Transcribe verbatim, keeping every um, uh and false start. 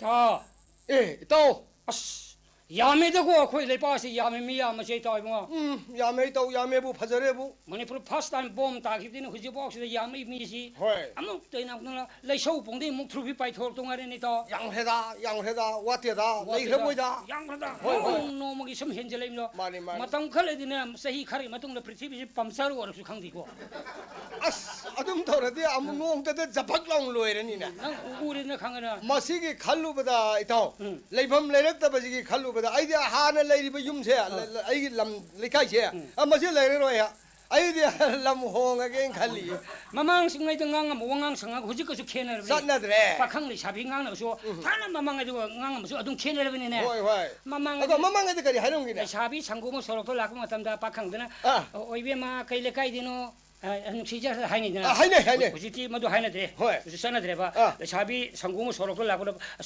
ꯏꯇꯥꯎ꯫ ꯑꯦ, ꯏꯇꯥꯎ꯫ ꯑꯁ, ꯌꯥꯝꯃꯦꯗꯀꯣ, ꯑꯩꯈꯣꯏ ꯂꯩꯄꯥꯛꯁꯤ ꯌꯥꯝꯃꯦ, ꯃꯤ ꯌꯥꯝꯕꯁꯦ, ꯏꯇꯥꯎ ꯏꯕꯨꯡꯉꯣ꯫ ꯎꯝ, ꯌꯥꯝꯃꯦ, ꯏꯇꯥꯎ, ꯌꯥꯝꯃꯦꯕꯨ, ꯐꯖꯔꯦꯕꯨ꯫ ꯃꯅꯤꯄꯨꯔ first time bomb ꯇꯥꯈꯤꯕꯗꯩꯅ ꯍꯧꯖꯤꯛꯐꯥꯎꯁꯤꯗ ꯌꯥꯝꯃꯛꯏ ꯃꯤꯁꯤ꯫ ꯍꯣꯏ꯫ ꯑꯃꯨꯛꯇ ꯏꯅꯥꯛ ꯅꯛꯅ ꯂꯩꯁꯧ ꯄꯣꯡꯗꯩ ꯑꯃꯨꯛ ꯊ꯭ꯔꯨꯕꯤ ꯄꯥꯏꯊꯣꯔꯛꯇꯧ ꯉꯥꯏꯔꯦꯅꯦ, ꯏꯇꯥꯎ꯫ ꯌꯥꯝꯈ꯭ꯔꯦꯗ, ꯌꯥꯝꯈ꯭ꯔꯦꯗ, ꯋꯥꯠꯇꯦꯗ, ꯋꯥꯠꯇꯦꯗ, ꯂꯩꯈ꯭ꯔꯕꯣꯏꯗ꯫ ꯌꯥꯝꯈ꯭ꯔꯦꯗ꯫ ꯍꯣꯏ, ꯍꯣꯏ꯫ ꯅꯣꯡꯃ ꯅꯣꯡꯃꯒꯤ ꯁꯨꯝ ꯍꯦꯟꯖꯜꯂꯛꯏꯕꯅꯣ꯫ ꯃꯥꯅꯤ, ꯃꯥꯅꯤ꯫ ꯃꯇꯝ ꯈꯔ ꯂꯩꯗꯅ ꯆꯍꯤ ꯈꯔꯒꯤ ꯃꯇꯨꯡꯗ ꯄ꯭ꯔꯤꯊꯤꯕꯤꯁꯤ ꯄꯝꯆꯔ ꯑꯣꯏꯔꯁꯨ ꯈꯪꯗꯦꯀꯣ꯫ ꯑꯁ, ꯑꯗꯨꯝ ꯇꯧꯔꯗꯤ ꯑꯃꯨꯛ ꯅꯣꯡꯃꯇꯗ ꯖꯄꯛ ꯂꯥꯎꯅ ꯂꯣꯏꯔꯅꯤꯅꯦ꯫ ꯅꯪ ꯎ-, ꯎꯔꯦꯗꯅ ꯈꯪꯉꯦꯗꯅ꯫ ꯃꯁꯤꯒꯤ ꯈꯜꯂꯨꯕꯗ, ꯏꯇꯥꯎ, ꯎꯝ꯫ ꯂꯩꯐꯝ ꯂꯩꯔꯛꯇꯕꯁꯤꯒꯤ ꯈꯜꯂꯨꯕꯗ, ꯑꯩꯗꯤ ꯍꯥꯟꯅ ꯂꯩꯔꯤꯕ ꯌꯨꯝꯁꯦ, ꯑꯥ꯫ ꯂ-, ꯂ-, ꯑꯩꯒꯤ ꯂꯝ ꯂꯩꯀꯥꯏꯁꯦ, ꯎꯝ꯫ ꯑ, ꯃꯁꯤ ꯂꯩꯔꯔꯣꯏ꯫ ꯑꯩꯗꯤ ꯂꯝ ꯍꯣꯡꯉꯒꯦꯅ ꯈꯜꯂꯤ꯫ ꯃꯃꯥꯡꯁꯤꯡꯉꯩꯗ ꯉꯥꯡꯉꯝꯕ ꯋꯥꯉꯥꯡ ꯁꯉꯥꯡ ꯍꯧꯖꯤꯛꯀꯁꯨ ꯈꯦꯠꯅꯔꯕꯅꯤ꯫ ꯆꯠꯅꯗ꯭ꯔꯦ꯫ ꯄꯥꯈꯪ ꯂꯩꯁꯥꯕꯤ ꯉꯥꯡꯅꯕꯁꯨ ꯎꯝ꯫ ꯐꯅ ꯃꯃꯥꯡꯉꯩꯗ ꯉꯥꯡꯉꯝꯕꯁꯨ ꯑꯗꯨꯝ ꯈꯦꯠꯅꯔꯕꯅꯤꯅꯦ꯫ ꯍꯣꯏ, ꯍꯣꯏ꯫ ꯃꯃꯥꯡꯉꯩꯗ ꯑꯗꯣ ꯃꯃꯥꯡꯉꯩꯗ ꯀꯔꯤ ꯍꯥꯏꯔꯝꯒꯦꯅꯦ? ꯂꯩꯁꯥꯕꯤ ꯁꯪꯒꯣꯝ ꯁꯣꯔꯣꯛꯇ ꯂꯥꯛꯄ ꯃꯇꯝꯗ ꯄꯥꯈꯪꯗꯨꯅ, ꯑꯥ꯫ "ꯑꯣ, ꯏꯕꯦꯝꯃ, ꯀꯩ ꯂꯩꯀꯥꯏꯗꯩꯅꯣ?" ꯑ, ꯅꯨꯡꯁꯤꯖ ꯍꯥꯏꯅꯩꯗꯅ꯫ ꯑ, ꯍꯥꯏꯅꯩ, ꯍꯥꯏꯅꯩ꯫ ꯍꯧꯖꯤꯛꯇꯤ ꯃꯗꯨ ꯍꯥꯏꯅꯗ꯭ꯔꯦ꯫ ꯍꯣꯏ꯫ ꯍꯧꯖꯤꯛ ꯆꯠꯅꯗ꯭ꯔꯦꯕ꯫ ꯑ꯫ ꯂꯩꯁꯥꯕꯤ ꯁꯪꯒꯣꯝ ꯁꯣꯔꯣꯛꯇ ꯂꯥꯛꯄꯗ, "ꯑ,